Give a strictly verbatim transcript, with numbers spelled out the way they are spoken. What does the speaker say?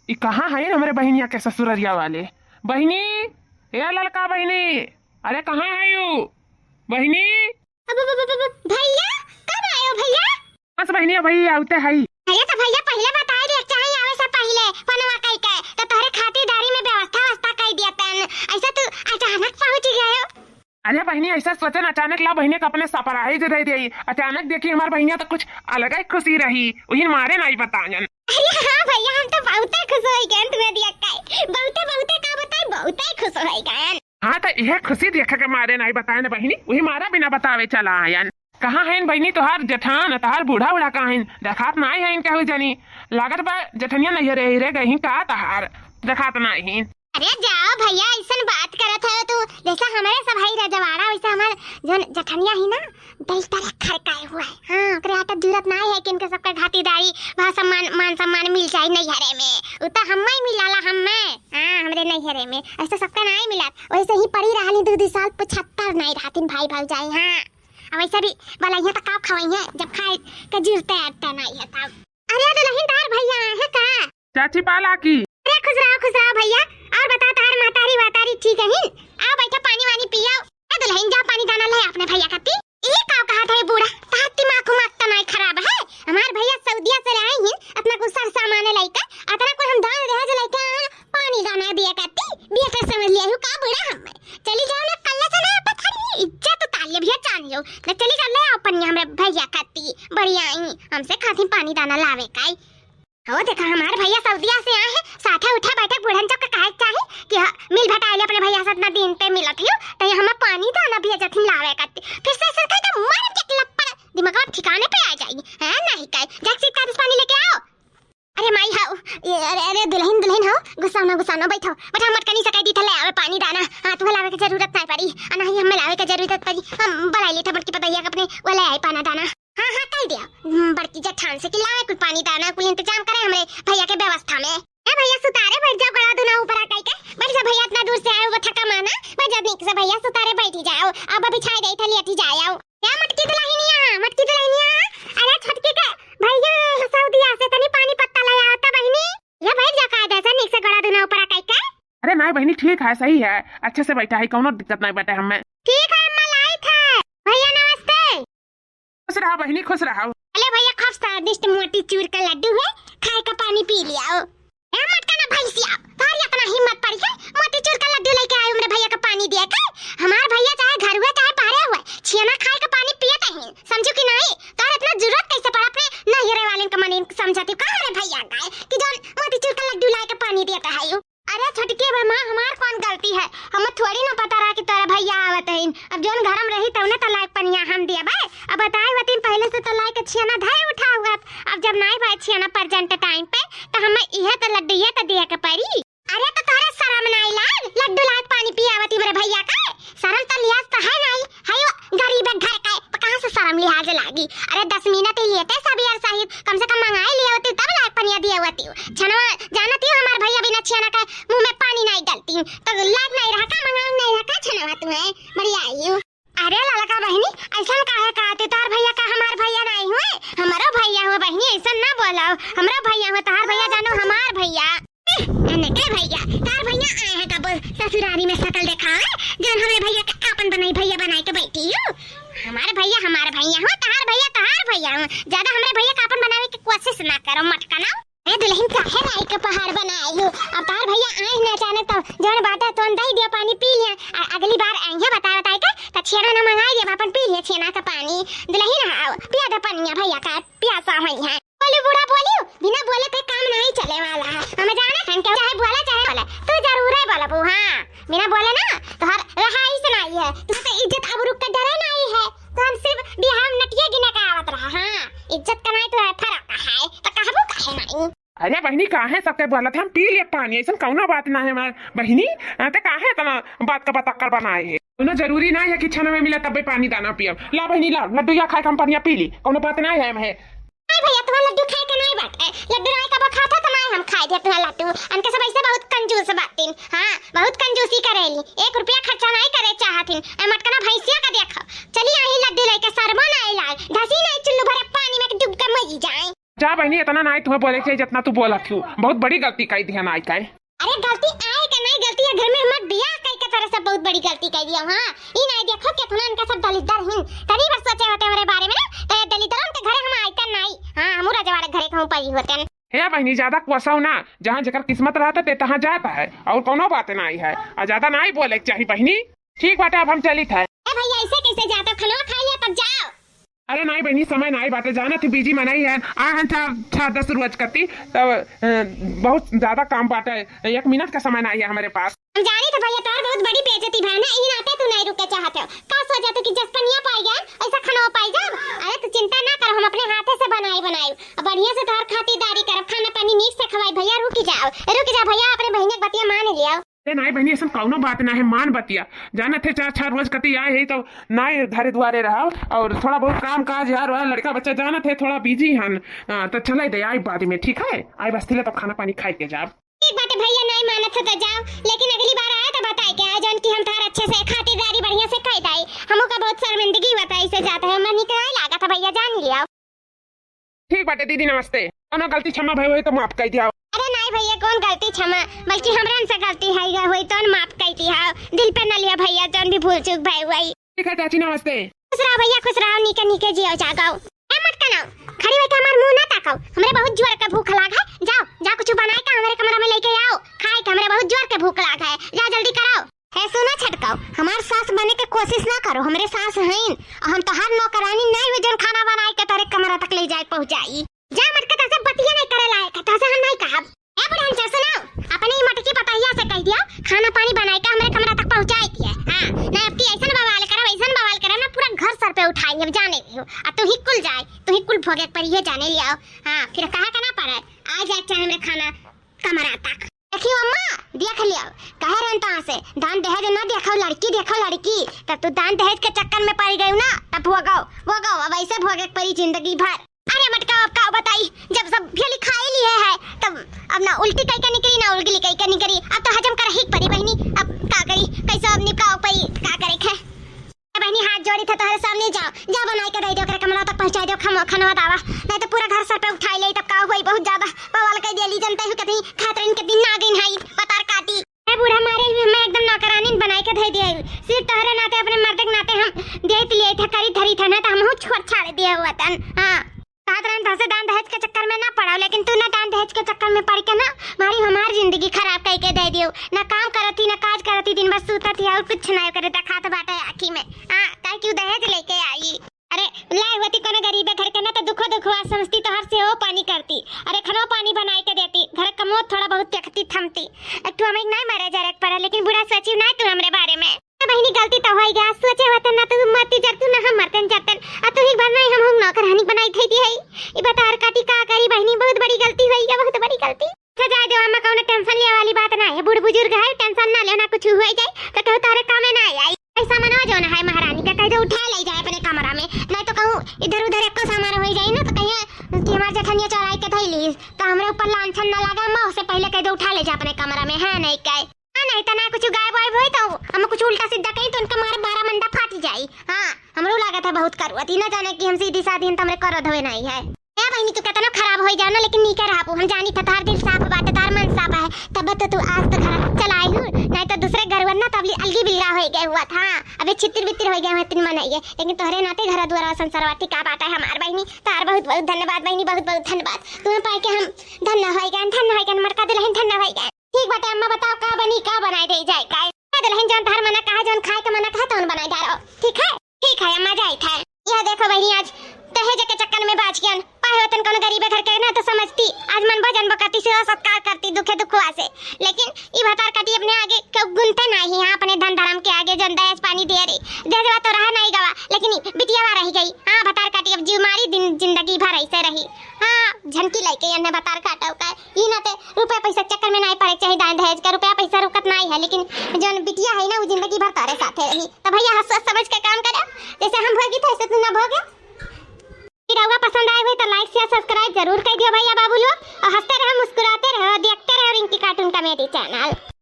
ई कहाँ है हमरे बहिनिया के ससुररिया वाले? बहिनी, ए ललका बहिनी, अरे कहाँ है यू? बहिनी। अब, अब, अब, अब, भैया, कब आयो भैया? बस बहिनी, अबही आवते हई। अरे तो भैया, पहिले बताई दे, चाहे आवे से पहिले फोनवा कई के, तो तोहरे खातिरदारी में व्यवस्था व्यवस्था कई दिया तन। ऐसा तू अचानक पहुँच गयो। अरे बहिनी, ऐसा सोचन अचानक ला बहिनी के अपने surprise दे दे। अचानक देखी हमार बहिनिया तो कुछ अलग ही खुशी रही, वही मारे नहीं बतायन। अरे हाँ भैया, हम तो बहुते खुश हो गए तुम्हें देख के, बहुते बहुते का बताई, बहुते खुश हो गए। हाँ, तो यह खुशी देखे के मारे नहीं बतायन बहिनी, वही मारा बिना बतावे चला आयन। कहाँ है बहिनी तोहार जेठान, तोहार बूढ़ा उढ़ा कहाँ है? देखात नहीं है इनका हो जानी, लागत बा जेठनिया नहीं रह रह गई का तोहार, देखात नहीं। अरे जाओ भैया, ऐसन बात करत है तू, जैसा हमारे सब है रजवाड़ा वैसा हमार जौन जठनिया ही ना, दिल तरह खड़काए हुआ है। हाँ, ओकरे आटा जरूरत ना है कि इनके सबके खातिरदारी, वहाँ सम्मान, मान सम्मान मिल जाए नैहरे में। उ तो हम्मे ही मिलाला, हम्मे। हाँ, हमरे नैहरे में ऐसे सबका ना ही मिला। वैसे ही पड़ी रहली दू दू साल, पचहत्तर नहीं रहतिन भाई भौजाई। हाँ, अब वैसे भी बोला यहाँ तक का खवाई है, जब खाए के जरूरत है नहीं है तब। अरे दुल्हन, तार भैया है का? चाची पाला की। अरे खुश रहो, खुश रहो भैया। और बता, तार महतारी वातारी ठीक है? आओ बैठा, पानी वानी पियाओ। ए दुल्हन, जा पानी दाना ले अपने भैया खाती। ये का कहा था ये बूढ़ा? तार दिमाग उमाग तो नहीं खराब है? हमार भैया सऊदिया से लाए हैं, अपना कुछ सर सामान लेकर, अतना कुछ हम दान दहेज लेके आए, पानी दाना दिया करती, बेटा समझ लिया हूँ का बूढ़ा हम। चली जाओ ना, कल्ला से ना पत्थर इज्जत उतार ले भैया, जान जाओ ना, चली जाओ, ले आओ पनिया हमरे भैया खाती, बड़ी आई हमसे खाती पानी दाना लावे काई। हो देखा, हमार भैया सऊदिया से आए हैं, साथे उठे बैठे बूढ़न चौक के कहे के चाही कि ह-, मिल भेटाइले अपने भैया से, इतना दिन पे मिलत हियो, तो ये हमें पानी दाना भेजत हिन लावे करती। फिर से सर कहे तो मार के लप्पड़ दिमाग ठिकाने पे आ जाई। हैं, नहीं कहे, जाके सीधा पानी लेके आओ। अरे माई हाउ, ये, अरे, अरे दुल्हन, दुल्हन हो, गुस्सा ना, गुस्सा ना, बैठो, बैठो, मटकनी से कह दी था, ले आवे पानी दाना। हाँ, तुम्हें लावे की जरूरत नहीं पड़ी, और ना ही हमें लावे की जरूरत पड़ी, हम बुलाई ली था मटकी पतैया के अपने, वो ले आई पाना दाना। हाँ, हाँ, कह दिया, हम्म, बड़की जेठान से कि लावे कुल पानी दाना, कुल इंतजाम करे हमरे भैया के व्यवस्था में। ए भैया, सुतारे बैठ जाओ, गड़ा दूना ऊपर आ कई के, बैठ जा भैया, इतना दूर से आए हो, थका माना, बैठ जा नीक से भैया, सुतारे बैठी जाओ, अब बिछाई दे था, लेटी जाए आओ। ए मटकी दुल्हनिया, मटकी दुल्हनिया, अरे छोटकी के भैया सऊदिया से तनी पानी पत्ता ले आओ त बहिनी। या बैठ जा कायदा से, नीक से गड़ा दूना ऊपर आ कई के। अरे नहीं बहिनी, ठीक है, सही है, अच्छे से बैठा है, कौनो दिक्कत नहीं बैठे हमें। ठीक है अम्मा, लाई थे। भैया नमस्ते। खुश रहा बहिनी, खुश रहा। अले भैया, खूब स्वादिष्ट मोतीचूर का लड्डू है, खाए का पानी पी लिया। ए मटका ना भैंसिया, तारी इतना हिम्मत पड़ी है, मोतीचूर का लड्डू लेके आए हमरे भैया का पानी दिया के? हमार भैया चाहे घर हुए चाहे बाहरे हुए, छियाना खाए का पानी पियत ही, समझू कि नहीं? तार इतना जरूरत कैसे पड़ा अपने नैहरे वाले का मने समझती का हमरे भैया का है कि जौन मोतीचूर का लड्डू लाए के पानी देता है यू? अरे छोटकी बे माँ, हमार कौन गलती है? हमें थोड़ी ना पता रहा कि तोरा भैया आवत है। अब जौन घर में रही तौने तो लाए के पनिया हम दिया बे। अब बताए होतीन पहले से तो लाए के छियाना धाए उठा हुआ। अब जब नहीं भाई छियाना present time पे, तो हमें इहे तो लड्डू ये तो दिया के पड़ी। अरे तो तोहरे शरम नाई लाग, लड्डू लाग पानी पियावती मेरे भैया का? शरम तो लिहाज तो है नाई, है वो गरीब है घर का, तो कहाँ से शरम लिहाज लागी? अरे दस मिनट ही लेते सब यार सही, कम से कम मंगाए लिए होती तब लाग पनिया दिए होती। छनवा जानती हो हमार भैया बिना छियाना का मुँह में पानी नाई डालती, तो लाग नाई रहा का, मंगाए नाई रहा का छनवा तुम्हें, बढ़िया आई हो। अरे ललका बहिनी, ऐसन काहे कहत ही? तोहार भैया का हमार भैया नाई हुए? हमरो भैया हुए बहिनी, ऐसन ना बोलाओ। हमरो भैया हुए, तोहार भैया जानो हमार भैया। एने के भैया, तोहार भैया आए हैं कब ससुरारी में शकल देखावे, जौन हमरे भैया का आपन बनाई भैया बनाई के बैठी हो। हमार भैया हमार भैया हो, तोहार भैया तोहार भैया हो। ज्यादा हमरे भैया का आपन बनावे की कोशिश ना करो, मटकना। ए दुल्हन, काहे राई के पहाड़ बनाए हो? अब तार भैया आए ना अचानक, तो जौन बाटा तौन दई दियो, पानी पी लिया। आ अगली बार आई है बताए बताए के, तो छेना ना मंगाई दियो, अपन पी लिया छेना का पानी। दुल्हन आओ, पिया दे पनिया भैया का, प्यासा होई है। बोलू बूढ़ा बोलू, बिना बोले पे काम नहीं चले वाला है। हमें जाना है कि चाहे बोला चाहे बोले, तू जरूर है बोलबू। हाँ, बिना बोले ना तोहार रहाई से नहीं है, तू तो इज्जत आबरू का डरे नहीं है, तो हम सिर्फ बिहाव नटिया गिने का आवत रहा। हाँ, इज्जत का नहीं तो फर्क है, तो कहबू काहे नहीं? अरे बहिनी, काहे सबके बोलत है? हम पी लिए पानी, ऐसन कौनो बात ना है हमार बहिनी। आ, ते काहे इतना बात का बतक्कर बनाए है? कोनो जरूरी ना है कि छन में मिला तबे पानी दाना पियब। ला बहिनी ला, लड्डू या खाए के हम पनिया पी ली, कौनो बात ना है हमें। नहीं भैया, तुम्हारा लड्डू खाए के नहीं बात है, लड्डू नहीं कबो खाता तो नहीं हम खाए दे तुम्हारा लड्डू। अनके सब ऐसे बहुत कंजूस बातिन, हाँ, बहुत कंजूसी करेली, एक रुपया खर्चा नहीं करे चाहतिन। ए मटकना भैंसिया का देखो, चली आई लड्डू लेके, शर्मा नहीं लाए, धसी नहीं चुल्लू भरे पानी में डूब के मरी जाए। जा बहिनी, इतना नाई तुहे बोले के चाही, जितना तू बोलत हू। बहुत बड़ी गलती कई दिया नाई का। अरे गलती आए का नाई, गलती है घर में हमार बियाह कई के तरह से बहुत बड़ी गलती कई दिया। हाँ, ई नाई देखो कितना इनका सब दलिद्दर हिन। तनी बार सोचे होते हमरे बारे में ना, तो ये दलिद्दरन के घरे हम आइते नाई। हाँ, हमू रजवाड़े घरे कहूँ परी होते। हे बहिनी, ज्यादा कोसाओ ना, जहाँ जेकर किस्मत रहता ते तहाँ जाता है, और कोनो बात नाई है। आ ज्यादा नाई बोले के चाही बहिनी। ठीक बाटे, अब हम चलित है। ए भैया, ऐसे कैसे जाता? खाना खा लिया तब जाओ। अरे नाई बहिनी, समय नाई बाटे, जानत ही busy मनई है। आ हन छह, छह दस रोज कती, तब, अ, बहुत ज्यादा काम बाटे, एक मिनट का समय नाई है हमरे पास। हम जानी थे भैया, तोहर बहुत बड़ी बेइज्जती भा ना, ई नाते तू नाई रुके चाहत हो। का सोचा तू कि जसपनिया पाई गया, ऐसा खाना पाई जाब? अरे तू चिंता ना कर, हम अपने हाथे से बनाई बनाई, अब बढ़िया से तोहर खातिरदारी करब, खाना पानी नीक से खवाई। भैया रुकी जाओ, रुकी जाओ भैया, अपने बहिनी के बतिया मान लिया। ए नाई बहिनी, ऐसन कौनो बात ना है, मान बतिया। जानत है, चार चार रोज कती आए है तो नाई घरे दुआरे रहा, और थोड़ा बहुत काम काज यार, वह लड़का बच्चा जानत है, थोड़ा busy हन। हाँ, तो चले दे, आई बाद में, ठीक है? आई बस्ती ले, तब खाना पानी खाए के जाब। ठीक बाटे भैया, नाई मानत हो तो जाओ, लेकिन अगली बार आए तो बताए के आए, जौन कि हम तार अच्छे से खातिरदारी बढ़िया से कह दाई। हमू का बहुत शर्मिंदगी होता है, इसे जाते हैं, मन निकल लागा था भैया, जान ही लिया। ठीक बाटे दीदी, नमस्ते। कौनो गलती क्षमा भई होई तो माफ कर दिया। अरे नाई भैया, कौन गलती क्षमा, बल्कि हमरन से गलती है, होई तो माफ कर दिया। दिल पे न लिया भैया, जौन भी भूल चूक भई होई। ठीक है चाची, नमस्ते। खुश रहो भैया, खुश रहो, नीके नीके जियो जागो। ए मटकनो, खड़ी होके हमार मुंह ना ताको, हमरे बहुत जोर के भूख लाग है। जाओ, जा कुछ बनाए के हमरे कमरा में लेके आओ, खाए के हमरे बहुत जोर के भूख लाग है, जा जल्दी करो। हे सुनो छटकाओ, हमार सास बने के कोशिश ना करो, हमरे सास हईन, और हम तोहार नौकरानी नहीं हुई जौन खाना बनाए के तोरे कमरा तक ले जाए पहुंचाई। जा मटका, तोसे बतिया नहीं करे लायक है, तोसे हम नहीं कहब। ए बुढ़न से सुनो, अपनी मटकी पतहिया से कह दिया, खाना पानी बनाए के हमरे कमरा तक पहुंचाए दिए। हाँ, नहीं अब की ऐसन बवाल करब, ऐसन बवाल करब ना, पूरा घर सर पे उठाई अब जाने लियो। आ तू ही कुल जाए, तू ही कुल भोगे पर ये जाने लियो। हाँ, फिर कहा के ना पड़े, आ जाए चाहे हमरे खाना कमरा तक। देखियो अम्मा, देख लियो, कहे रहन तो से दान दहेज ना देखो लड़की, देखो लड़की, तब तू दान दहेज के चक्कर में पड़ गई ना, तब भोगो, भोगो, अब ऐसे भोगे के पड़ी जिंदगी भर। अरे मटका, अब का बताई, जब सब भेली खाए लिए है, तब अब ना उल्टी कई के निकली, ना उलगली कई के निकली, अब तो हजम कर ही पड़ी बहिनी। अब का करी, कैसे अब निपटाओ पड़ी, का करे के? ए बहिनी, हाथ जोड़ी थे तोहरे सामने, जाओ, जाओ बनाई के दे दो, ओकरे कमरा तक पहुंचाई दो, खम-, खनवा दावा, नहीं तो पूरा घर सर पे उठाई ले, तब का होई, बहुत ज्यादा बवाल कर दिया ली, जनता हूँ कतई खातरन के दिन ना गई है, पतार काटी। ए बूढ़ा मारे हुए मैं एकदम नौकरानी बनाई के दे दिया, सिर्फ तोहरे नाते, अपने मर्द के नाते हम देत लिए थे, करी धरी थे ना, तो हम छोड़ छाड़ दिए हुआ तन। हाँ। कहत रहन तोहसे दान दहेज के चक्कर में ना पड़ाओ, लेकिन तू ना दान दहेज के चक्कर में पड़ के ना मारी हमार जिंदगी खराब कई के दे दियो। ना काम करत ही, ना काज करत ही, दिन भर सूतत ही और कुछ ना करे देखात बाटे आँखी में। हाँ, काहे कि उ दहेज लेके आई। अरे, लाए होती कोनो गरीबे घर के ना तो दुखो दुखवा समझती, तोहर से ओ पानी करती। अरे, खनो पानी बनाई के देती, घर कमो थोड़ा बहुत देखती थमती। एक तो हमें नहीं मरे जरे के पड़ा, लेकिन बुरा सोची ना तू हमरे बारे में। ए बहिनी, गलती तो होई गया, सोचे होते ना तू मरती जरतू ना हम मरतन जरतन। आ तू ही भर नहीं हम हम नौकरानी बनाई थई दी है। ई बतार काटी का करी बहिनी, बहुत बड़ी गलती होई गया, बहुत बड़ी गलती। अच्छा जाए दो अम्मा, कौनो tension लेवे वाली बात ना है, बूढ़ बुजुर्ग है, tension ना लेना, कुछ हो जाए तो कहू तारे कामे ना आई। ऐसा मनो जो ना है महारानी का, कह दो उठा ले जाए अपने कमरा में, नहीं तो कहूँ इधर उधर एको सामान हो जाए ना तो कहिए कि हमार जेठनिया चोराई के धई ली, तो हमरे ऊपर लांछन ना लगा अम्मा, उससे पहले कह दो उठा ले जा अपने कमरा में, है नहीं कहे। हाँ, नहीं तो ना कुछ गायब वायब होई तो हम कुछ उल्टा सीधा कही तो उनका मारे बारह मंदा फाटी जाई। हाँ, हमरो लागत है बहुत करुआ थी, ना जाने कि हम सीधी साधी हैं तो हमरे करो धोए नहीं है। ए बहिनी, तू केतनो खराब होई जाओ ना, लेकिन नीके रहबू। हम जानी था तार दिल साफ बाटे, तार मन साफ है, तब तो तू आज तो घर चलाई हूँ, नहीं तो दूसरे घर वर ना तब अलगी बिल्ला हो गए हुआ था। अबे छितिर बितिर हो गए हुआ तीन मन है, लेकिन तोहरे नाते घर दुआरा संसारवा टिका बाटे हमार बहिनी। तार बहुत बहुत धन्यवाद बहिनी, बहुत बहुत धन्यवाद। तुम्हें पाए के हम धन्य हो गए, धन्य हो गए, मटका दुल्हन धन्य हो गए। ठीक बाटे अम्मा, बताओ का बनी, का बनाए दे जाए, का दुल्हन जौन तोहर मना कहा, जौन खाए के मना कहा, तौन बनाए डालो। ठीक है, ठीक है अम्मा, जाइत है। यह देखो बहिनी, आज दहेज के चक्कर में बाज गयन, पाए होतन कोनो गरीबे घर के ना तो समझती, आज मन भजन बकती, सेवा सत्कार करती दुखे दुखवा से। लेकिन ई भतार काटी अपने आगे केहू गुनते नाही, हाँ, अपने धन धर्म के आगे जौन दहेज पानी दे रही, दहेजवा तो रहा नहीं गवा, लेकिन ई बिटियावा रह गई। हाँ, भतार काटी अब जीव मारी दिन जिंदगी भर ऐसे रही। हाँ, झनकी लइके एन्ने भतार काटो का। ई ना ते रुपया पैसा के चक्कर में नाई पड़े के चाही, दान दहेज का रुपया पैसा रुकत नाई है, लेकिन जौन बिटिया है ना, वो जिंदगी भर तारे साथे रही। तो भैया, हंस सोच समझ के काम करे, जैसे हम भोगी थे, ऐसे तू ना भोगे। वीडियो पसंद आए हुए तो like, share, subscribe जरूर कर दियो भैया बाबू लोग, और हंसते रहो, मुस्कुराते रहो, देखते रहो रिंकी cartoon comedy channel।